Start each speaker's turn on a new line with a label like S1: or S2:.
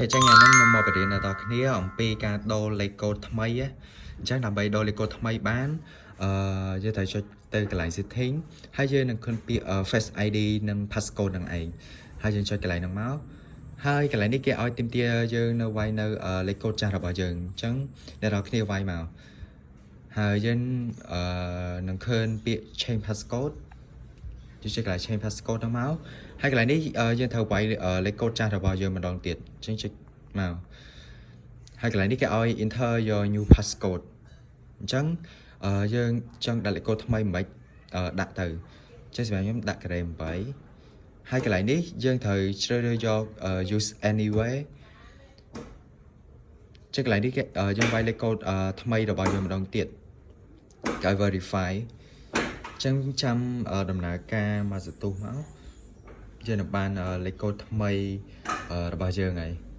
S1: អញ្ចឹងថ្ងៃនេះខ្ញុំមកបង្រៀនអ្នកនរគ្នាអំពីការដូរលេខកូដថ្មីណាអញ្ចឹងដើម្បីដូរលេខកូដថ្មីបានយើងត្រូវចុចទៅកន្លែង setting ហើយយើងនឹងឃើញពាក្យ Face ID និង passcode នឹងឯងហើយយើងចុចកន្លែងហ្នឹងមកហើយកន្លែងនេះគេឲ្យទាមទារយើងនៅវាយនៅលេខកូដចាស់របស់យើងអញ្ចឹងអ្នកនរគ្នាវាយមកហើយយើងនឹងឃើញពាក្យ change passcode យើងចុចកន្លែង change passcode ហ្នឹងមកហើយកន្លែងនេះយើងត្រូវវាយលេខកូដចាស់របស់យើងម្ដងទៀតអញ្ចឹងចុចមកហើយកន្លែងនេះគេឲ្យ enter your new passcode អញ្ចឹងយើងចង់ដាក់លេខកូដថ្មីមិនបាច់ដាក់ទៅអញ្ចឹងសម្រាប់ខ្ញុំដាក់ការ៉េ8ហើយកន្លែងនេះយើងត្រូវជ្រើសរើសយក use anyway ចឹងកន្លែងនេះគេយើងវាយលេខកូដថ្មីរបស់យើងម្ដងទៀតគេឲ្យ verify ចឹងចាំដំណើរការមួយសន្ទុះមកយើងនឹងបានលេខកូដថ្មីរបស់យើងហើយ។